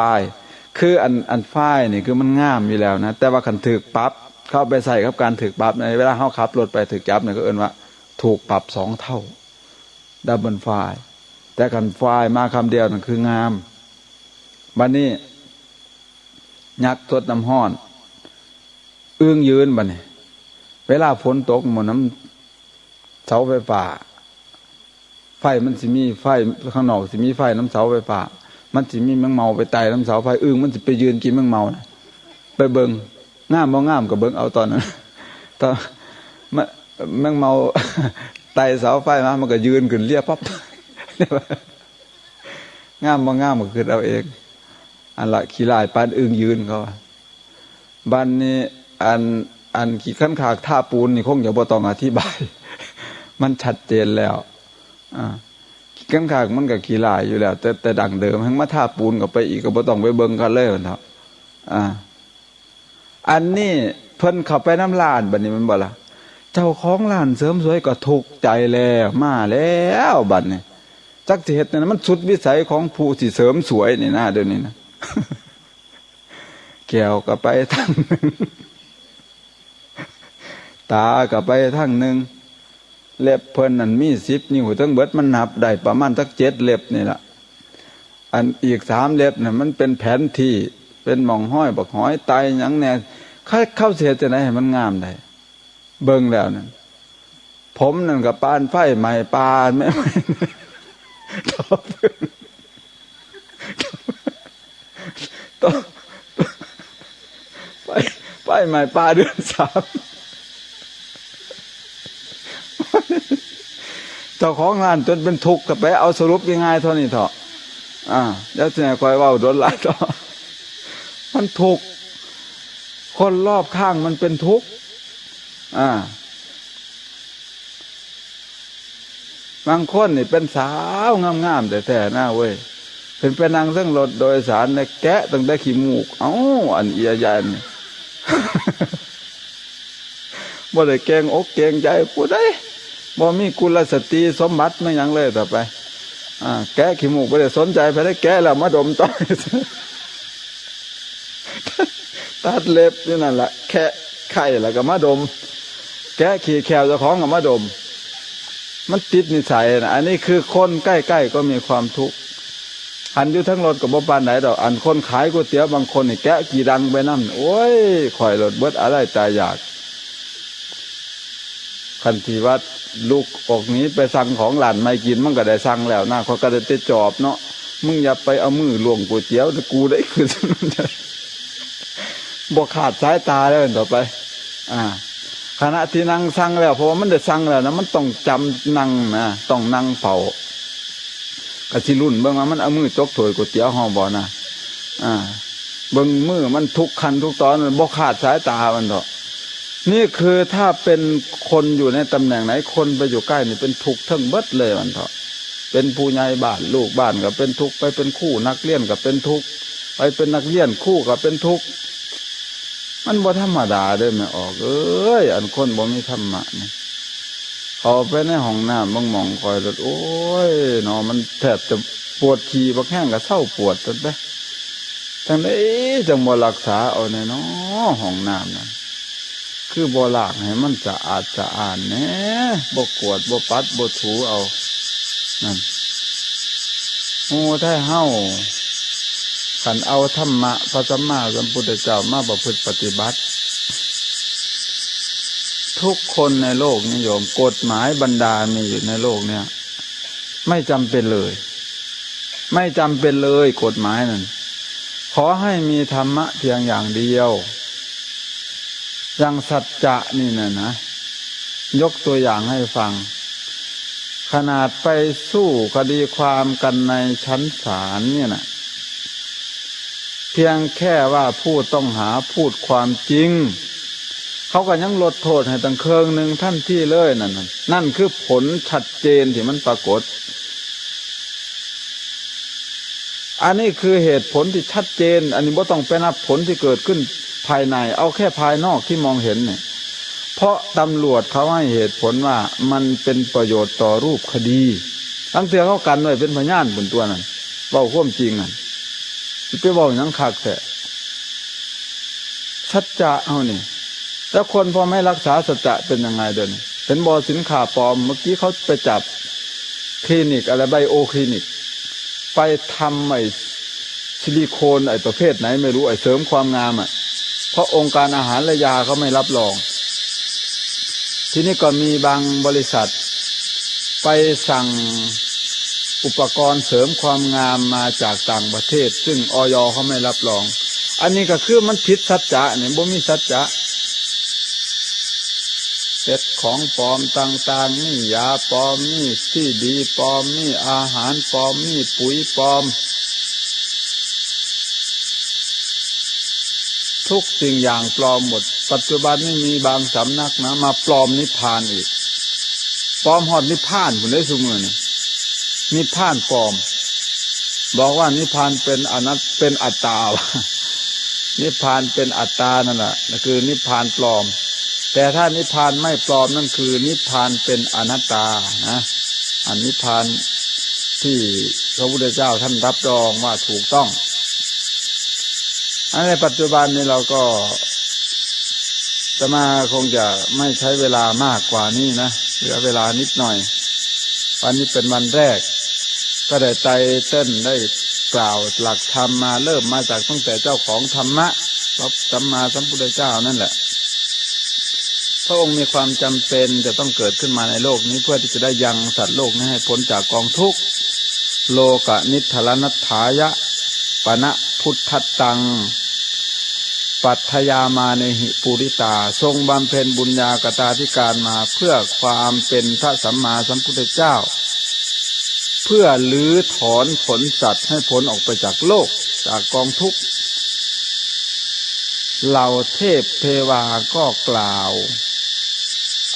คืออัน อันไฟนี่คือมันงามอยู่แล้วนะ แต่ว่าคันถูกปรับ เขาเอาไปใส่กับการถูกปรับ ในเวลาเฮาขับรถไปถูกจับเนี่ย เขาเอิ้นว่าถูกปรับสองเท่า ดับเบิลไฟ แต่คันไฟมาคำเดียวนั่นคืองาม บัดนี้ ยักษ์ซดน้ำร้อน อึ่งยืนบัดนี้ เวลาฝนตกหมู่น้ำเสาไฟฟ้า ไฟมันสิมีไฟ ข้างนอกสิมีไฟนำเสาไฟฟ้า มันสิมีแมงเม่าไปไต่นำเสาไฟ อึ่งมันสิไปยืนกินแมงเม่าน่ะ ไปเบิ่ง งามบ่งามก็เบิ่งเอาตอนนั้น ตอน มัน แมงเม่า ไต่เสาไฟมา มันก็ยืนขึ้นเลียปั๊บ งามบ่งามก็คิดเอาเอง อันละขี้ร้ายปานอึ่งยืนเขาว่า บัดนี้อัน อันขี้คันคากทาปูนนี่คงจะบ่ต้องอธิบาย มันชัดเจนแล้ว อ่า ขี้คันคากมันก็ขี้ร้ายอยู่แล้ว แต่ แต่ดั้งเดิม แฮ่งมาทาปูนเข้าไปอีกก็บ่ต้องไปเบิ่งกันเลยว่าเถาะ อ่า อันนี้เพิ่นเข้าไปนำร้านบัดนี้แม่นบ่ล่ะ เจ้าของร้านเสริมสวยก็ทุกข์ใจแล้ว มาแล้วบัดนี้ จักสิเฮ็ดแนวใด๋ มันสุดวิสัยของผู้สิเสริมสวยนี่นะ เดี๋ยวนี้นะ แก้วก็ไปทางหนึ่ง ตาก็ไปทางหนึ่ง เล็บเพิ่นนั่นมีสิบนิ้วทั้งเบิด มันนับได้ประมาณสักเจ็ดเล็บนี่ล่ะ อันอีกสามเล็บน่ะ มันเป็นแผนที่ เป็นหม่องฮอยบักหอยไต่หยังแหน่ เขา เขาสิเฮ็ดจั่งใด๋ให้มันงามได้ เบิ่งแล้วนั่น ผมนั่นก็ปานไฟไหม้ป่า แม่น ต่อ ต่อ ไฟไหม้ป่าเดือนสาม เจ้าของร้านจนเป็นทุกข์ ก็ไปเอาสรุปง่ายๆเท่านี้เถาะ อ่า แล้วจะให้คอยเว้าโดนหลายเถาะ มันทุกข์ คนรอบข้างมันเป็นทุกข์ อ่า บางคนนี่เป็นสาวงามๆแท้ๆนะเว้ย เป็นไปนั่งเทิงรถโดยสารเนี่ย แกะตั้งแต่ขี้มูก เอ้า อันเอียยายนี่ บ่ได้เกรงอกเกรงใจผู้ใด บ่มีกุลสตรีสมบัติไม่หยังเลยต่อไป อ่า แกะขี้มูกบ่ได้สนใจไผได้ แกะแล้วมาดมต่อ ตัดเล็บอยู่นั่นแหละ แคะไข่แล้วก็มาดม แกะขี้แคบเจ้าของก็มาดม มันติดนิสัยนะ อันนี้คือคนใกล้ๆก็มีความทุกข์ อันอยู่ทั้งรถก็บ่ปานใดดอก อันคนขายก๋วยเตี๋ยวบางคนนี่แกะขี้ดังไปนำ โอ้ย ข่อยโลดเบิดอะไรตายอยาก คันที่ว่าลุกออกหนีไปสั่งของร้านใหม่กิน มันก็ได้สั่งแล้วนะ ข้อยก็ได้แต่จอบเนาะ มึงอย่าไปเอามือล่วงก๋วยเตี๋ยวนะ กูได้คือ บ่ขาดสายตาแล้วต่อไป อ่า ขณะที่นั่งสั่งแล้ว เพราะว่ามันได้สั่งแล้วนะ มันต้องจำนั่งนะ ต้องนั่งเฝ้า ก็สิลุ้นเบิ่งว่ามันเอามือจกถ้วยก๋วยเตี๋ยวเฮาบ่นะ อ่า เบิ่งมือมันทุกขั้นทุกตอน มันบ่ขาดสายตามันเถาะ นี่คือถ้าเป็นคนอยู่ในตำแหน่งไหน คนไปอยู่ใกล้นี่เป็นทุกข์ทั้งเบิดเลยมันเถาะ เป็นผู้ใหญ่บ้าน ลูกบ้านก็เป็นทุกข์ ไปเป็นครูนักเรียนก็เป็นทุกข์ ไปเป็นนักเรียนครูก็เป็นทุกข์ มันบ่ธรรมดาเด้อแม่ออกเอ้ย อันคนบ่มีธรรมะนี่ เข้าไปในห้องน้ำบางหม่องคอยรถ โอ้ยเนาะ มันแทบจะปวดขี้บักแห้งก็เซาปวดตันเด้ จังได๋จังบ่รักษาเอาแน่น้อ ห้องน้ำนั่น คือบ่ล้างให้มันสะอาดสะอ้านแหน่ บ่กวาด บ่ปัด บ่ถูเอา นั่น หมู่ไทเฮา คันเอาธรรมะพระสัมมาสัมพุทธเจ้ามาประพฤติปฏิบัติ ทุกคนในโลกนี้โยม กฎหมายบรรดามีอยู่ในโลกเนี้ย ไม่จำเป็นเลย ไม่จำเป็นเลยกฎหมายนั่น ขอให้มีธรรมะเพียงอย่างเดียว อย่างสัจจะนี่นะนะ ยกตัวอย่างให้ฟัง ขนาดไปสู้คดีความกันในชั้นศาลเนี่ยนะ เพียงแค่ว่าผู้ต้องหาพูดความจริง เขาก็ยังลดโทษให้ตั้งครึ่งหนึ่งทันทีเลยนั่นน่ะ นั่นคือผลชัดเจนที่มันปรากฏ อันนี้คือเหตุผลที่ชัดเจน อันนี้บ่ต้องไปนับผลที่เกิดขึ้นภายใน เอาแค่ภายนอกที่มองเห็นเนี่ย เพราะตำรวจเขาให้เหตุผลว่ามันเป็นประโยชน์ต่อรูปคดี ตั้งแต่เขากันไว้เป็นพยานบนตัวนั่น เว้าความจริงนั่น ไปเว้าหยังคักแท้ สัจจะเฮานี่ แล้วคนพอไม่รักษาสัจจะเป็นยังไงเดี๋ยวนี้ เห็นบ่ สินค้าปลอม เมื่อกี้เขาไปจับคลินิกอะไร ไบโอคลินิก ไปทำไอ้ซิลิโคน ไอ้ประเภทไหนไม่รู้ ไอ้เสริมความงามอ่ะ เพราะองค์การอาหารและยาเขาไม่รับรอง ทีนี้ก็มีบางบริษัท ไปสั่งอุปกรณ์เสริมความงามมาจากต่างประเทศ ซึ่ง อย.เขาไม่รับรอง อันนี้ก็คือมันผิดสัจจะเนี่ย บ่มีสัจจะ เฮ็ดของปลอมต่างๆ มียาปลอม มีซีดีปลอม มีอาหารปลอม มีปุ๋ยปลอม ทุกสิ่งอย่างปลอมหมด ปัจจุบันนี้มีบางสำนักนะ มาปลอมนิพพานอีก ปลอมฮอดนิพพานพุ้นเด้ซุมื้อนี้ นิพพานปลอม บอกว่านิพพานเป็นอนัต เป็นอัตตา นิพพานเป็นอัตตานั่นแหละ คือนิพพานปลอม แต่ถ้านิพพานไม่ปลอมนั่นคือนิพพานเป็นอนัตตานะ อันนิพพานที่พระพุทธเจ้าท่านรับรองว่าถูกต้อง อันในปัจจุบันนี้เราก็ อาตมาคงจะไม่ใช้เวลามากกว่านี้นะ เหลือเวลานิดหน่อย วันนี้เป็นวันแรก ก็ได้ไตเติ้ลได้กล่าวหลักธรรมมา เริ่มมาจากตั้งแต่เจ้าของธรรมะ พระสัมมาสัมพุทธเจ้านั่นแหละ พระองค์มีความจำเป็นจะต้องเกิดขึ้นมาในโลกนี้ เพื่อที่จะได้ยังสัตว์โลกนี้ให้พ้นจากกองทุกข์ โลกนิทรณัฏฐายะ ปณะพุทธัตตัง ปัทยามาเนหิปุริตา ทรงบำเพ็ญบุญญากตาธิการมาเพื่อความเป็นพระสัมมาสัมพุทธเจ้า เพื่อรื้อถอนขนสัตว์ให้พ้นออกไปจากโลก จากกองทุกข์ เหล่าเทพเทวาก็กล่าว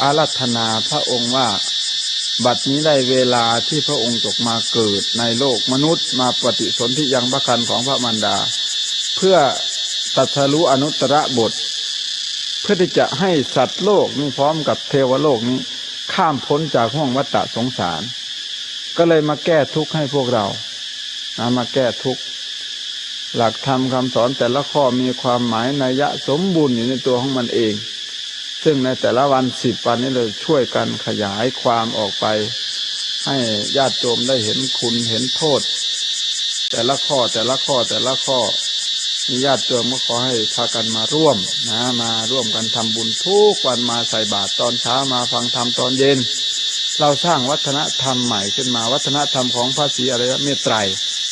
อาราธนาพระองค์ว่า บัดนี้ได้เวลาที่พระองค์จกมาเกิดในโลกมนุษย์ มาปฏิสนธิยังพระครรภ์ของพระมารดา เพื่อตรัสรู้อนุตตรบท เพื่อที่จะให้สัตว์โลกนี้พร้อมกับเทวโลกนี้ ข้ามพ้นจากห้วงวัฏฏะสงสาร ก็เลยมาแก้ทุกข์ให้พวกเรานะ มาแก้ทุกข์ หลักธรรมคำสอนแต่ละข้อมีความหมายนัยยะสมบูรณ์อยู่ในตัวของมันเอง ซึ่งในแต่ละวันสิบวันนี้เราช่วยกันขยายความออกไป ให้ญาติโยมได้เห็นคุณเห็นโทษ แต่ละข้อแต่ละข้อแต่ละข้อ นี่ญาติโยมก็ขอให้พากันมาร่วมนะ มาร่วมกันทำบุญทุกวัน มาใส่บาตรตอนเช้า มาฟังธรรมตอนเย็น เราสร้างวัฒนธรรมใหม่ขึ้นมา วัฒนธรรมของพระศรีอริยเมตไตรย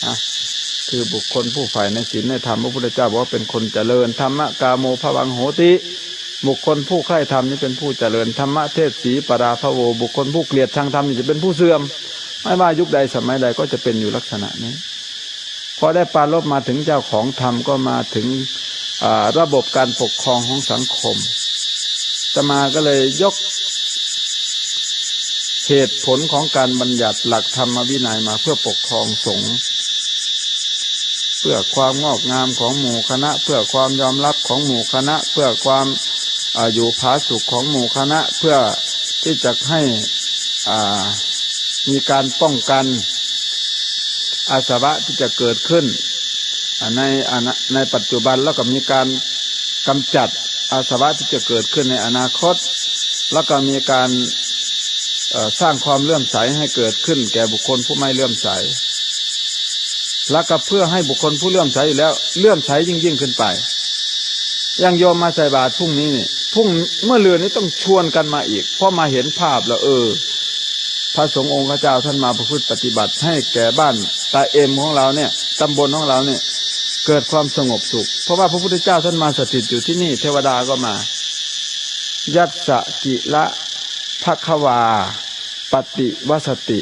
นะ คือบุคคลผู้ใฝ่ในศีลในธรรม พระพุทธเจ้าบอกว่าเป็นคนเจริญ ธรรมกาโมภวังโหติ บุคคลผู้ใคร่ธรรมนี้เป็นผู้เจริญ ธรรมเทศสีปราภโว บุคคลผู้เกลียดชังธรรมนี่จะเป็นผู้เสื่อม ไม่ว่ายุคใดสมัยใดก็จะเป็นอยู่ลักษณะนี้ พอได้ปรารภมาถึงเจ้าของธรรมก็มาถึง อ่า ระบบการปกครองของสังคม อาตมาก็เลยยกเหตุผลของการบัญญัติหลักธรรมวินัยมาเพื่อปกครองสงฆ์ เพื่อความงอกงามของหมู่คณะ เพื่อความยอมรับของหมู่คณะ เพื่อความ อ่า อยู่ผาสุกของหมู่คณะ เพื่อที่จะให้ อ่า มีการป้องกันอาสวะที่จะเกิดขึ้น อ่า ในอนา- ในปัจจุบัน แล้วก็มีการกำจัดอาสวะที่จะเกิดขึ้นในอนาคต แล้วก็มีการ เอ่อ สร้างความเลื่อมใสให้เกิดขึ้นแก่บุคคลผู้ไม่เลื่อมใส แล้วก็เพื่อให้บุคคลผู้เลื่อมใสอยู่แล้วเลื่อมใสยิ่งๆขึ้นไป อย่างโยมมาใส่บาตรพรุ่งนี้นี่ พรุ่ง- เมื่อเรือนนี้ต้องชวนกันมาอีก เพราะมาเห็นภาพแล้ว เออ พระสงฆ์องค์เจ้าท่านมาประพฤติปฏิบัติให้แก่บ้านตาเอ็มของเราเนี่ย ตำบลของเราเนี่ย เกิดความสงบสุข เพราะว่าพระพุทธเจ้าท่านมาสถิตอยู่ที่นี่ เทวดาก็มา ยัสสะกิละภควาปฏิวัสติ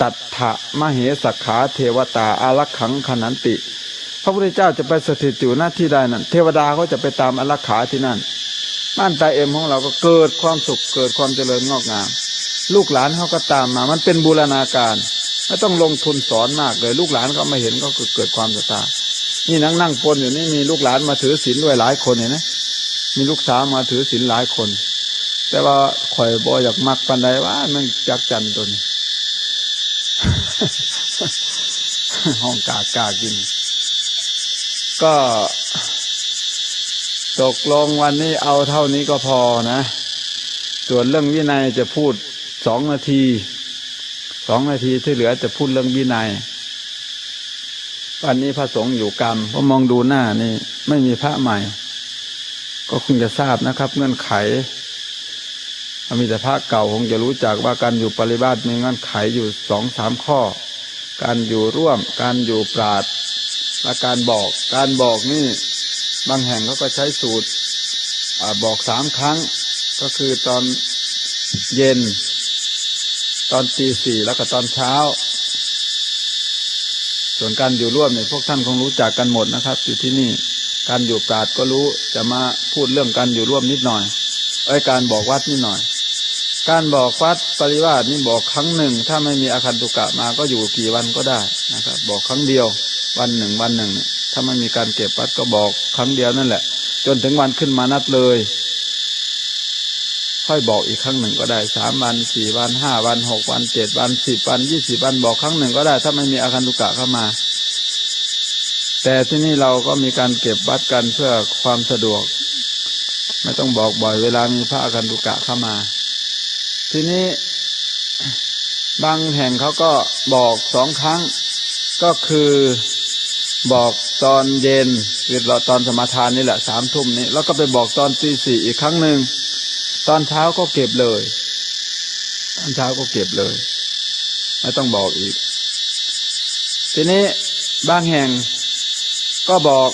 ตัตถะมเหสขาเทวตาอารักขังขนันติ พระพุทธเจ้าจะไปสถิตอยู่ณที่ใดนั้น เทวดาก็จะไปตามอารักขาที่นั่น บ้านตาเอ็มของเราก็เกิดความสุข เกิดความเจริญงอกงาม ลูกหลานเขาก็ตามมา มันเป็นบูรณาการ ไม่ต้องลงทุนสอนมากเลย ลูกหลานก็มาเห็นก็เกิดความศรัทธา นี่นั่งนั่งปนอยู่นี่ มีลูกหลานมาถือศีลด้วยหลายคนเนี่ยนะ มีลูกสาวมาถือศีลหลายคน แต่ว่าข่อยบ่อยากมักปานใดว่ามันจักจั่นตัวนี้ ห้องกากากิน ก็ตกลงวันนี้เอาเท่านี้ก็พอนะ ส่วนเรื่องวินัยจะพูดสองนาที สองนาทีที่เหลือจะพูดเรื่องวินัย วันนี้พระสงฆ์อยู่กรรม เพราะมองดูหน้านี่ไม่มีพระใหม่ ก็คงจะทราบนะครับ เงื่อนไข มีแต่พระเก่าคงจะรู้จักว่าการอยู่ปริวาสมีเงื่อนไขอยู่สองสามข้อ การอยู่ร่วม การอยู่ปราด และการบอก การบอกนี่ บางแห่งเขาก็ใช้สูตร อ่า บอกสามครั้ง ก็คือตอนเย็น ตอนตีสี่ แล้วก็ตอนเช้า ส่วนการอยู่ร่วมเนี่ย พวกท่านคงรู้จักกันหมดนะครับ อยู่ที่นี่ การอยู่ปราดก็รู้ จะมาพูดเรื่องการอยู่ร่วมนิดหน่อย เอ้ย การบอกวัดนิดหน่อย การบอกวัดปริวาสนี่บอกครั้งหนึ่ง ถ้าไม่มีอาคันตุกะมาก็อยู่กี่วันก็ได้นะครับ บอกครั้งเดียว วันหนึ่งวันหนึ่งเนี่ย ถ้าไม่มีการเก็บวัดก็บอกครั้งเดียวนั่นแหละ จนถึงวันขึ้นมานัดเลย ค่อยบอกอีกครั้งหนึ่งก็ได้ สามวัน สี่วัน ห้าวัน หกวัน เจ็ดวัน สิบวัน ยี่สิบวัน บอกครั้งหนึ่งก็ได้ ถ้าไม่มีอาคันตุกะเข้ามา แต่ที่นี่เราก็มีการเก็บวัดกันเพื่อความสะดวก ไม่ต้องบอกบ่อย เวลามีพระอาคันตุกะเข้ามา ทีนี้ บางแห่งเขาก็บอกสองครั้ง ก็คือบอกตอนเย็น คือตอนสมาทานนี่แหละ สามทุ่มนี้ แล้วก็ไปบอกตอนตีสี่อีกครั้งหนึ่ง ตอนเช้าก็เก็บเลย ตอนเช้าก็เก็บเลย ไม่ต้องบอกอีก ทีนี้บางแห่งก็บอก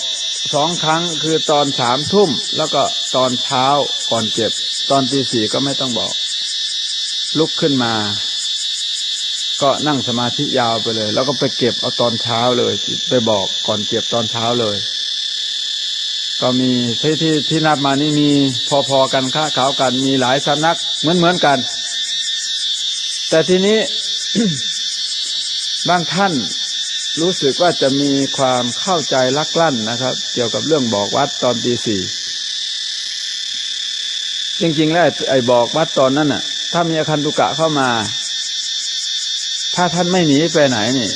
สองครั้ง คือตอนสามทุ่ม แล้วก็ตอนเช้าก่อนเก็บ ตอนตีสี่ก็ไม่ต้องบอก ลุกขึ้นมา ก็นั่งสมาธิยาวไปเลย แล้วก็ไปเก็บเอาตอนเช้าเลย ไปบอกก่อนเก็บตอนเช้าเลย ก็มีที่ที่ที่นับมานี่มีพอๆกัน คะขาวกันมีหลายสำนักเหมือนเหมือนกัน แต่ทีนี้ บางท่านรู้สึกว่าจะมีความเข้าใจลักลั่นนะครับ เกี่ยวกับเรื่องบอกวัดตอนตีสี่ จริงๆแล้วไอ้ไอ้บอกวัดตอนนั้นน่ะ ถ้ามีอาคันตุกะเข้ามา ถ้าท่านไม่หนีไปไหนนี่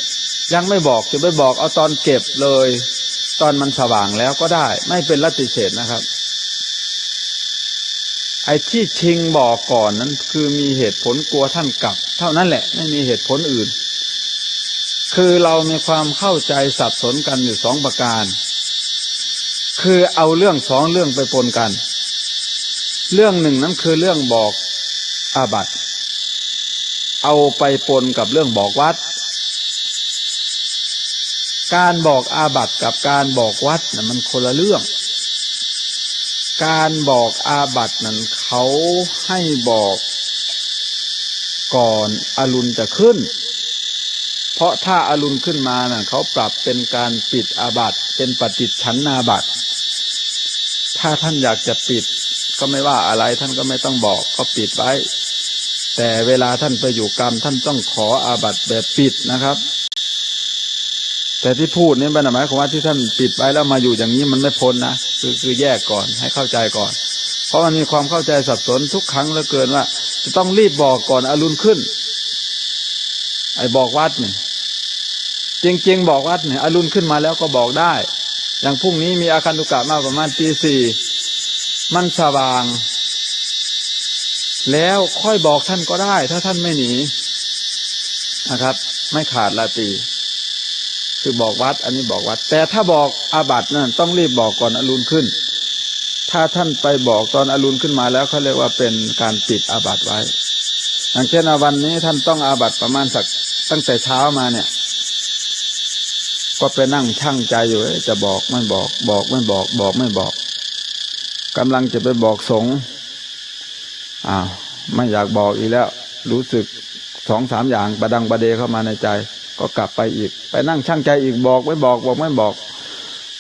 ยังไม่บอก จะไปบอกเอาตอนเก็บเลย ตอนมันสว่างแล้วก็ได้ ไม่เป็นลัทธิเศษนะครับ ไอ้ที่ชิงบอกก่อนนั้นคือมีเหตุผลกลัวท่านกลับ เท่านั้นแหละ ไม่มีเหตุผลอื่น คือเรามีความเข้าใจสับสนกันอยู่สองประการ คือเอาเรื่องสองเรื่องไปปนกัน เรื่องหนึ่งนั้นคือเรื่องบอกอาบัติ เอาไปปนกับเรื่องบอกวัด การบอกอาบัติกับการบอกวัดน่ะมันคนละเรื่อง การบอกอาบัตินั้นเขาให้บอกก่อนอรุณจะขึ้น เพราะถ้าอรุณขึ้นมาน่ะเขาปรับเป็นการปิดอาบัติ เป็นปฏิจฉันนาบัติ ถ้าท่านอยากจะปิดก็ไม่ว่าอะไร ท่านก็ไม่ต้องบอก ก็ปิดไว้ แต่เวลาท่านไปอยู่กรรม ท่านต้องขออาบัติแบบปิดนะครับ แต่ที่พูดนี่มันหมายความว่าที่ท่านปิดไว้แล้วมาอยู่อย่างนี้มันไม่พ้นนะ คือคือแยกก่อน ให้เข้าใจก่อน เพราะมันมีความเข้าใจสับสนทุกครั้งเหลือเกินว่า จะต้องรีบบอกก่อนอรุณขึ้น ไอ้บอกวัดนี่ จริงๆบอกวัดนี่ อรุณขึ้นมาแล้วก็บอกได้ อย่างพรุ่งนี้มีอาคันตุกะมาประมาณตีสี่ มันสว่าง แล้วค่อยบอกท่านก็ได้ ถ้าท่านไม่หนีนะครับ ไม่ขาดราตรี คือบอกวัด อันนี้บอกวัด แต่ถ้าบอกอาบัตินั่นต้องรีบบอกก่อนอรุณขึ้น ถ้าท่านไปบอกตอนอรุณขึ้นมาแล้วเขาเรียกว่าเป็นการปิดอาบัติไว้ อย่างเช่นว่าวันนี้ท่านต้องอาบัติประมาณสักตั้งแต่เช้ามาเนี่ย ก็ไปนั่งชั่งใจอยู่ เอ๊ะ จะบอกไม่บอก บอกไม่บอก บอกไม่บอก กำลังจะไปบอกสงฆ์ อ้าว ไม่อยากบอกอีกแล้ว รู้สึกสองสามอย่างประดังประเดเข้ามาในใจ ก็กลับไปอีก ไปนั่งชั่งใจอีก บอกไม่บอก บอกไม่บอก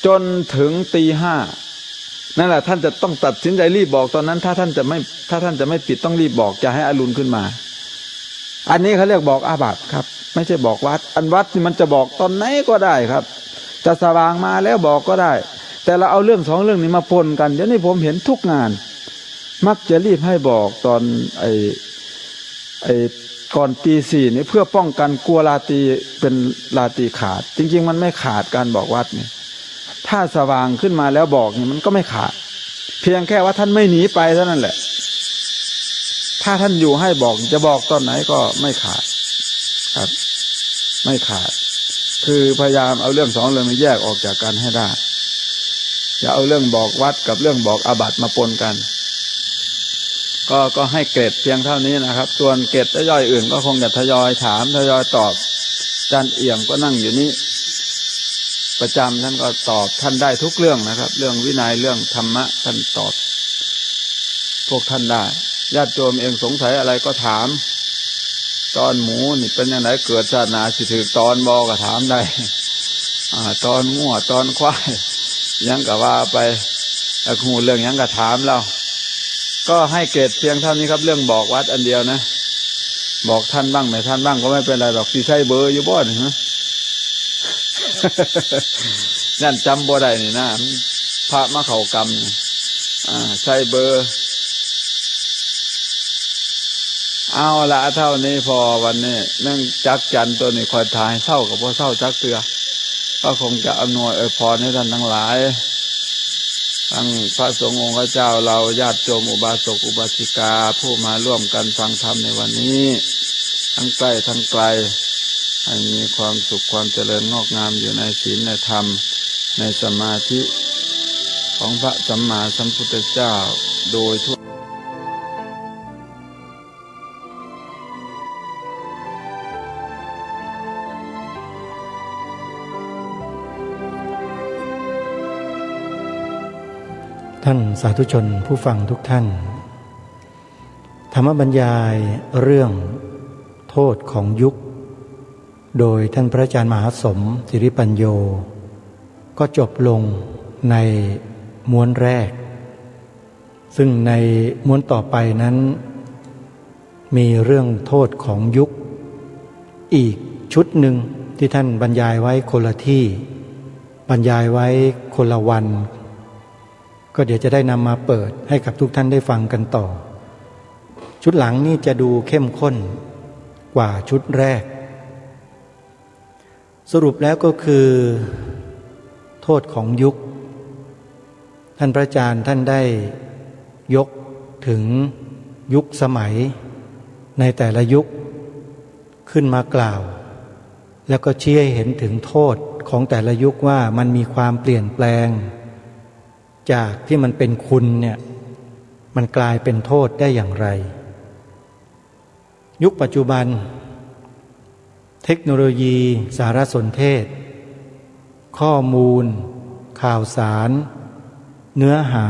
จนถึงตีห้า นั่นแหละ ท่านจะต้องตัดสินใจรีบบอกตอนนั้น ถ้าท่านจะไม่ ถ้าท่านจะไม่ปิดต้องรีบบอก จะให้อรุณขึ้นมา อันนี้เขาเรียกบอกอาบัติครับ ไม่ใช่บอกวัด อันวัดนี่มันจะบอกตอนไหนก็ได้ครับ จะสว่างมาแล้วบอกก็ได้ แต่เราเอาเรื่องสองเรื่องนี้มาปนกัน เดี๋ยวนี้ผมเห็นทุกงาน มักจะรีบให้บอกตอนไอ้ไอ้ก่อนตีสี่นี่ เพื่อป้องกันกลัวราตรีเป็นราตรีขาด จริงๆมันไม่ขาด การบอกวัดนี่ ถ้าสว่างขึ้นมาแล้วบอกนี่มันก็ไม่ขาด เพียงแค่ว่าท่านไม่หนีไปเท่านั้นแหละ ถ้าท่านอยู่ให้บอก จะบอกตอนไหนก็ไม่ขาดครับ ไม่ขาด คือพยายามเอาเรื่องสองเรื่องนี้แยกออกจากกันให้ได้ อย่าเอาเรื่องบอกวัดกับเรื่องบอกอาบัติมาปนกัน ก็ก็ให้เกร็ดเพียงเท่านี้นะครับ ส่วนเกร็ดย่อยๆอื่นก็คงจะทยอยถามทยอยตอบ อาจารย์เอี่ยมก็นั่งอยู่นี้ประจำ ท่านก็ตอบท่านได้ทุกเรื่องนะครับ เรื่องวินัย เรื่องธรรมะ ท่านตอบพวกท่านได้ ญาติโยมเองสงสัยอะไรก็ถาม ตอนหมูนี่เป็นยังไง เกิดชาติหน้าสิถือตอนบอก็ถามได้ อ่า ตอนงัวตอนควาย ยังก็ว่าไป แล้วฮู้เรื่องยังก็ถามเรา ก็ให้เกร็ดเพียงเท่านี้ครับ เรื่องบอกวัดอันเดียวนะ บอกท่านบ้างไม่ท่านบ้างก็ไม่เป็นไรหรอก สิใส่เบอร์อยู่บ่นี่ฮะ นั่นจำบ่ได้นี่นะ พระมาเข้ากรรมนี่ อ่า ใส่เบอร์ เอาละ เท่านี้พอวันนี้ เรื่องจักจั่นตัวนี้คอยถ่ายเศร้ากับพอเศร้าจักเทื่อ ก็คงจะอำนวยอวยพรให้ท่านทั้งหลาย ทั้งพระสงฆ์องค์เจ้า เราญาติโยมอุบาสกอุบาสิกา ผู้มาร่วมกันฟังธรรมในวันนี้ ทั้งใกล้ทั้งไกล ให้มีความสุขความเจริญงอกงามอยู่ในศีลในธรรม ในสมาธิของพระสัมมาสัมพุทธเจ้าโดยทั่ว ท่านสาธุชนผู้ฟังทุกท่าน ธรรมบรรยายเรื่องโทษของยุค โดยท่านพระอาจารย์มหาสมศิริปัญโญ ก็จบลงในม้วนแรก ซึ่งในม้วนต่อไปนั้น มีเรื่องโทษของยุค อีกชุดหนึ่งที่ท่านบรรยายไว้คนละที่ บรรยายไว้คนละวัน ก็เดี๋ยวจะได้นำมาเปิดให้กับทุกท่านได้ฟังกันต่อ ชุดหลังนี่จะดูเข้มข้นกว่าชุดแรก สรุปแล้วก็คือ โทษของยุค ท่านพระอาจารย์ท่านได้ยกถึงยุคสมัย ในแต่ละยุคขึ้นมากล่าว แล้วก็ชี้ให้เห็นถึงโทษของแต่ละยุคว่ามันมีความเปลี่ยนแปลง จากที่มันเป็นคุณเนี่ย มันกลายเป็นโทษได้อย่างไร ยุคปัจจุบัน เทคโนโลยีสารสนเทศ ข้อมูล ข่าวสาร เนื้อหา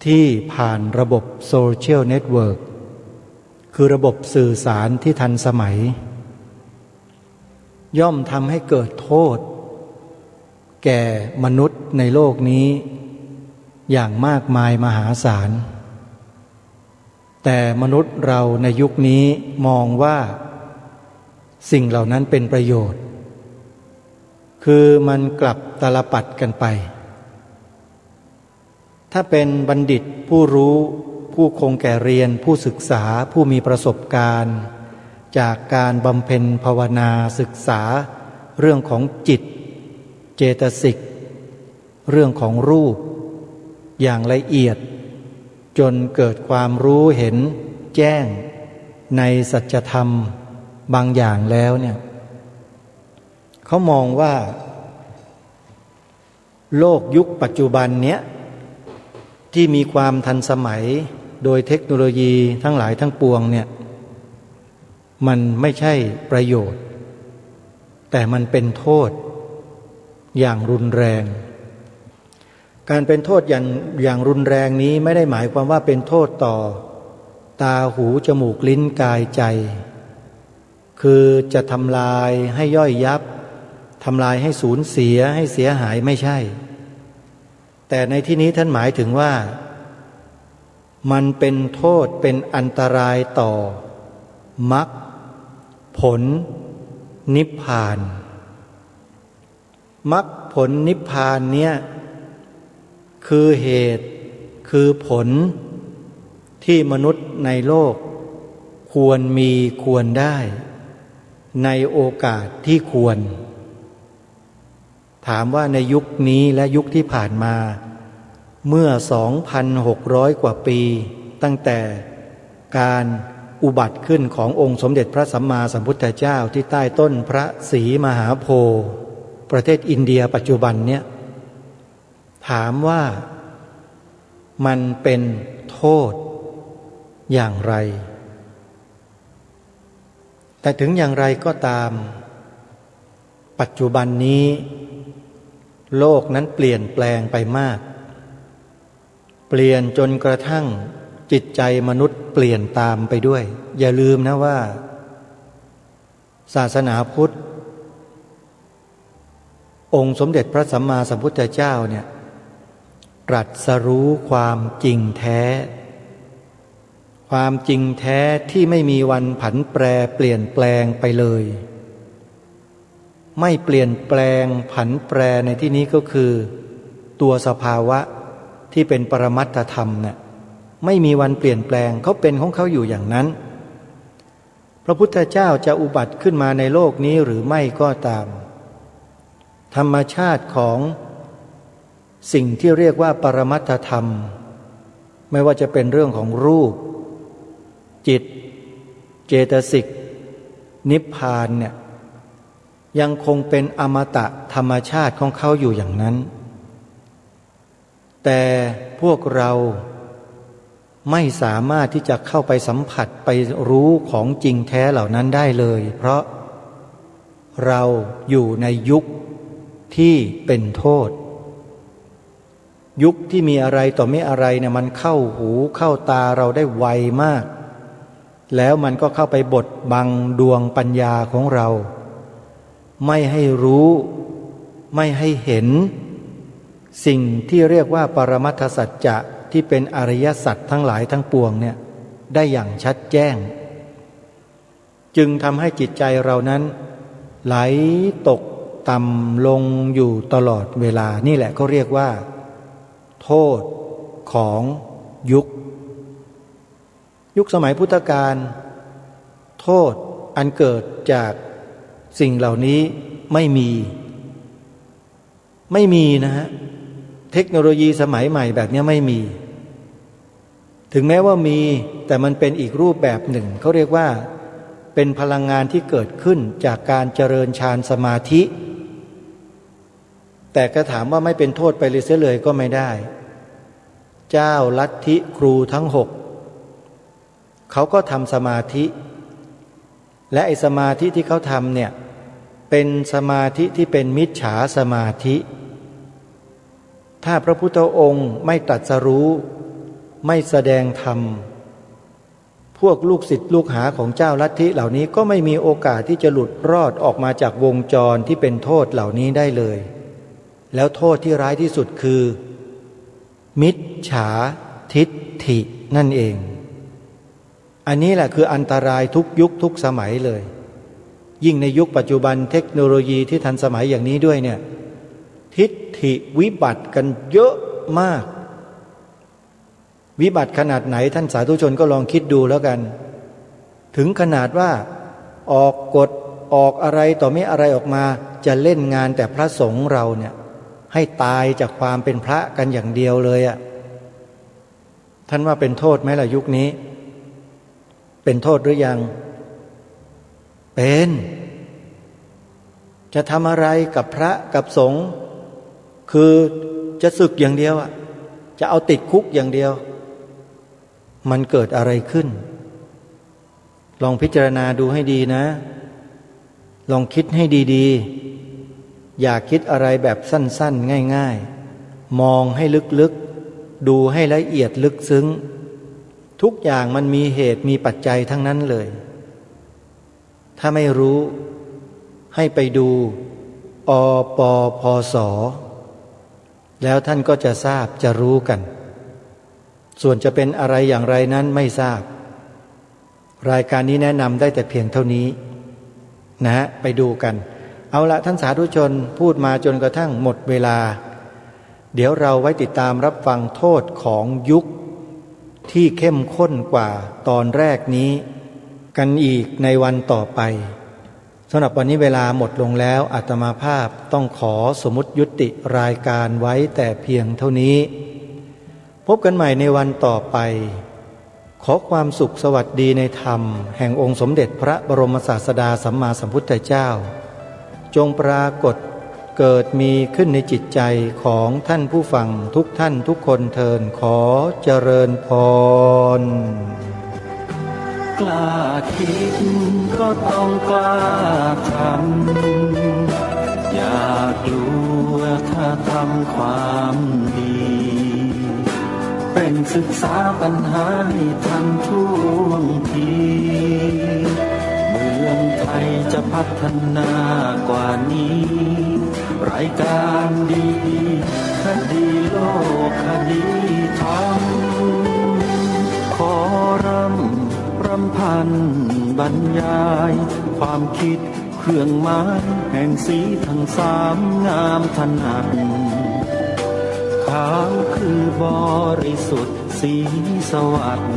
ที่ผ่านระบบโซเชียลเน็ตเวิร์ก คือระบบสื่อสารที่ทันสมัย ย่อมทำให้เกิดโทษ แก่มนุษย์ในโลกนี้ อย่างมากมายมหาศาล แต่มนุษย์เราในยุคนี้มองว่า สิ่งเหล่านั้นเป็นประโยชน์ คือมันกลับตาลปัตรกันไป ถ้าเป็นบัณฑิตผู้รู้ ผู้คงแก่เรียน ผู้ศึกษา ผู้มีประสบการณ์ จากการบำเพ็ญภาวนาศึกษา เรื่องของจิต เจตสิก เรื่องของรูป อย่างละเอียด จนเกิดความรู้เห็นแจ้งในสัจธรรมบางอย่างแล้วเนี่ย เขามองว่า โลกยุคปัจจุบันเนี้ย ที่มีความทันสมัยโดยเทคโนโลยีทั้งหลายทั้งปวงเนี่ย มันไม่ใช่ประโยชน์ แต่มันเป็นโทษอย่างรุนแรง การเป็นโทษอย่างอย่างรุนแรงนี้ไม่ได้หมายความว่าเป็นโทษต่อ ตาหูจมูกลิ้นกายใจ คือจะทำลายให้ย่อยยับ ทำลายให้สูญเสียให้เสียหายไม่ใช่ แต่ในที่นี้ท่านหมายถึงว่า มันเป็นโทษเป็นอันตรายต่อ มรรคผลนิพพาน มรรคผลนิพพานเนี่ย คือเหตุคือผล ที่มนุษย์ในโลก ควรมีควรได้ ในโอกาสที่ควร ถามว่าในยุคนี้และยุคที่ผ่านมา เมื่อ สองพันหกร้อย กว่าปี ตั้งแต่การอุบัติขึ้นขององค์สมเด็จพระสัมมาสัมพุทธเจ้าที่ใต้ต้นพระศรีมหาโพธิ์ ประเทศอินเดียปัจจุบันเนี่ย ถามว่ามันเป็นโทษอย่างไร แต่ถึงอย่างไรก็ตาม ปัจจุบันนี้ โลกนั้นเปลี่ยนแปลงไปมาก เปลี่ยนจนกระทั่งจิตใจมนุษย์เปลี่ยนตามไปด้วย อย่าลืมนะว่า ศาสนาพุทธ องค์สมเด็จพระสัมมาสัมพุทธเจ้าเนี่ย ตรัสรู้ความจริงแท้ ความจริงแท้ที่ไม่มีวันผันแปรเปลี่ยนแปลงไปเลย ไม่เปลี่ยนแปลงผันแปรในที่นี้ก็คือ ตัวสภาวะที่เป็นปรมัตถธรรมเนี่ย ไม่มีวันเปลี่ยนแปลง เขาเป็นของเขาอยู่อย่างนั้น พระพุทธเจ้าจะอุบัติขึ้นมาในโลกนี้หรือไม่ก็ตาม ธรรมชาติของสิ่งที่เรียกว่าปรมัตถธรรม ไม่ว่าจะเป็นเรื่องของรูป จิต เจตสิก นิพพานเนี่ย ยังคงเป็นอมตะธรรมชาติของเขาอยู่อย่างนั้น แต่พวกเราไม่สามารถที่จะเข้าไปสัมผัสไปรู้ของจริงแท้เหล่านั้นได้เลย เพราะเราอยู่ในยุคที่เป็นโทษ ยุคที่มีอะไรต่อมีอะไรเนี่ยมันเข้าหูเข้าตาเราได้ไวมาก แล้วมันก็เข้าไปบดบังดวงปัญญาของเรา ไม่ให้รู้ ไม่ให้เห็น สิ่งที่เรียกว่าปรมัตถสัจจะที่เป็นอริยสัจทั้งหลายทั้งปวงเนี่ยได้อย่างชัดแจ้ง จึงทำให้จิตใจเรานั้นไหลตกต่ำลงอยู่ตลอดเวลา นี่แหละเขาเรียกว่า โทษของยุค ยุคสมัยพุทธกาล โทษอันเกิดจากสิ่งเหล่านี้ไม่มี ไม่มีนะฮะ เทคโนโลยีสมัยใหม่แบบนี้ไม่มี ถึงแม้ว่ามี แต่มันเป็นอีกรูปแบบหนึ่ง เขาเรียกว่าเป็นพลังงานที่เกิดขึ้นจากการเจริญฌานสมาธิ แต่ก็ถามว่าไม่เป็นโทษไปเลยเสียเลยก็ไม่ได้ เจ้าลัทธิครูทั้งหก เขาก็ทำสมาธิ และไอ้สมาธิที่เขาทำเนี่ย เป็นสมาธิที่เป็นมิจฉาสมาธิ ถ้าพระพุทธองค์ไม่ตรัสรู้ ไม่แสดงธรรม พวกลูกศิษย์ลูกหาของเจ้าลัทธิเหล่านี้ก็ไม่มีโอกาสที่จะหลุดรอดออกมาจากวงจรที่เป็นโทษเหล่านี้ได้เลย แล้วโทษที่ร้ายที่สุดคือ มิจฉาทิฏฐินั่นเอง อันนี้แหละคืออันตรายทุกยุคทุกสมัยเลย ยิ่งในยุคปัจจุบันเทคโนโลยีที่ทันสมัยอย่างนี้ด้วยเนี่ย ทิฏฐิวิบัติกันเยอะมาก วิบัติขนาดไหนท่านสาธุชนก็ลองคิดดูแล้วกัน ถึงขนาดว่าออกกฎออกอะไรต่อมีอะไรออกมา จะเล่นงานแต่พระสงฆ์เราเนี่ย ให้ตายจากความเป็นพระกันอย่างเดียวเลยอะ ท่านว่าเป็นโทษไหมล่ะยุคนี้ เป็นโทษหรือยัง เป็น จะทำอะไรกับพระกับสงฆ์ คือจะสึกอย่างเดียวอะ จะเอาติดคุกอย่างเดียว มันเกิดอะไรขึ้น ลองพิจารณาดูให้ดีนะ ลองคิดให้ดีๆ อย่าคิดอะไรแบบสั้นๆ ง่ายๆ มองให้ลึกๆ ดูให้ละเอียดลึกซึ้ง ทุกอย่างมันมีเหตุมีปัจจัยทั้งนั้นเลย ถ้าไม่รู้ ให้ไปดู อปพส แล้วท่านก็จะทราบจะรู้กัน ส่วนจะเป็นอะไรอย่างไรนั้นไม่ทราบ รายการนี้แนะนำได้แต่เพียงเท่านี้นะฮะ ไปดูกัน เอาละท่านสาธุชน พูดมาจนกระทั่งหมดเวลา เดี๋ยวเราไว้ติดตามรับฟังโทษของยุคที่เข้มข้นกว่าตอนแรกนี้ กันอีกในวันต่อไป สำหรับวันนี้เวลาหมดลงแล้ว อาตมาภาพต้องขอสมมุติยุติรายการไว้แต่เพียงเท่านี้ พบกันใหม่ในวันต่อไป ขอความสุขสวัสดีในธรรม แห่งองค์สมเด็จพระบรมศาสดาสัมมาสัมพุทธเจ้า จงปรากฏเกิดมีขึ้นในจิตใจของท่านผู้ฟังทุกท่านทุกคนเทอญ ขอเจริญพร กล้าคิดก็ต้องกล้าทำ อย่ากลัวถ้าทำความดี เร่งศึกษาปัญหาให้ทันท่วงที เมืองไทยจะพัฒนากว่านี้ รายการดีๆ คดีโลกคดีธรรม ขอรำรำพันบรรยาย ความคิดเครื่องหมายแห่งสีทั้งสามงามถนัด ขาวคือบริสุทธิ์สีสวัสดิ์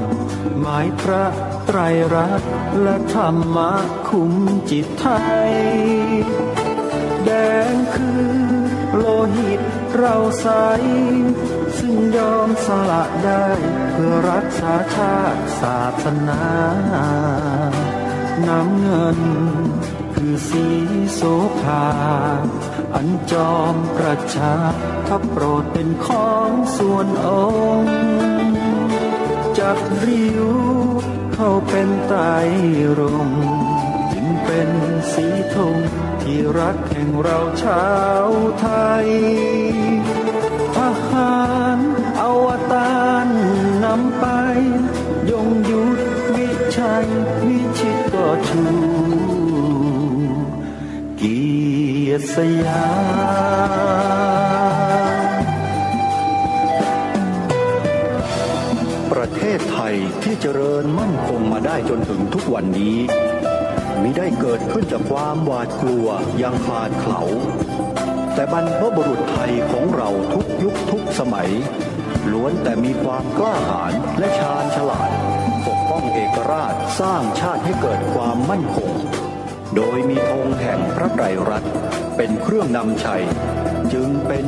หมายพระไตรรัตน์และธรรมะคุ้มจิตไทย แดงคือโลหิตเราใส ซึ่งยอมสละได้เพื่อรักษาชาติศาสนา น้ำเงินคือสีโสภา อันจอมประชาพระโปรดเป็นของส่วนองค์ จัดริ้วเข้าเป็นไตรรงค์ จึงเป็นสีธงที่รักแห่งเราชาวไทย ทหาร ไป ยงยุทธวิชัย วิชิตก็ชู เกียรติสยาม ประเทศไทยที่เจริญมั่นคงมาได้จนถึงทุกวันนี้ มิได้เกิดขึ้นจากความหวาดกลัวอย่างขาดเขลา แต่บรรพบุรุษไทยของเราทุกยุคทุกสมัย ล้วนแต่มีความกล้าหาญและชาญฉลาด ปกป้องเอกราช สร้างชาติให้เกิดความมั่นคง โดยมีธงแห่งพระไตรรัตน์เป็นเครื่องนำชัย จึงเป็น